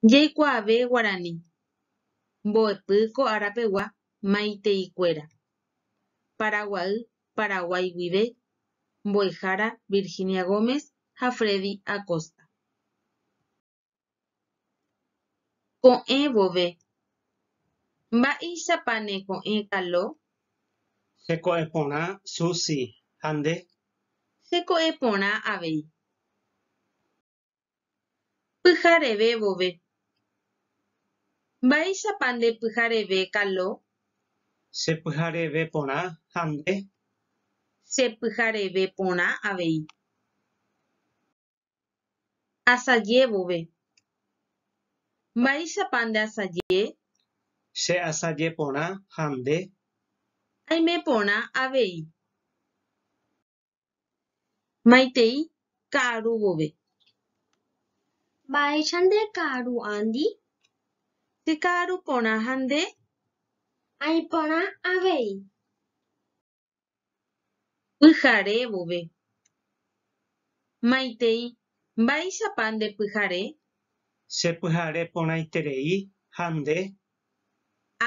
Jaikuaave Guarani. Mbo'epy ko arapegua maiteikuéra. Paraguay, Paraguái guive, Mbo'ehára Virginia Gómez ha Freddy Acosta. Ko'ẽ vove. Mba'éichapa ne ko'ẽ Kalo? Cheko'ẽ porã Susi, ha nde? Cheko'ẽ porã avei. Pyhareve vove. Mba'éichapa nde pyhareve Kalo? Chepyhareve porã, ha nde? Chepyhareve porã avei. Asaje vove. Mba'éichapa nde asaje? Che asaje porã, ha nde? Aime porã avei. Maitei ka'aru vove. Mba'éicha nde ka'aru Andy? Che ka'aru porã ha nde? Aĩ porã avei. Pyhare vove. Maitei, mba'éichapa nde pyhare? Che pyhare porãiterei, ha nde?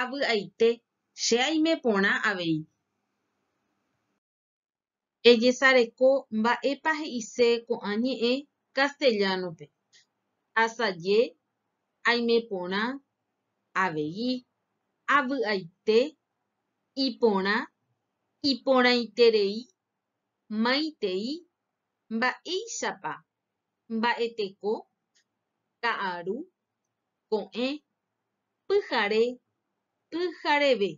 Avy'aite, che aime porã avei. Ejesareko mba'épa he'ise ko'ã ñe'ẽ castellano-pe. Asaje, aime porã, avei, avy'aite, iporã, iporãiterei, maitei, mba'éichapa, mba'eteko, ka'aru, ko'ẽ, pyhare, pyhareve.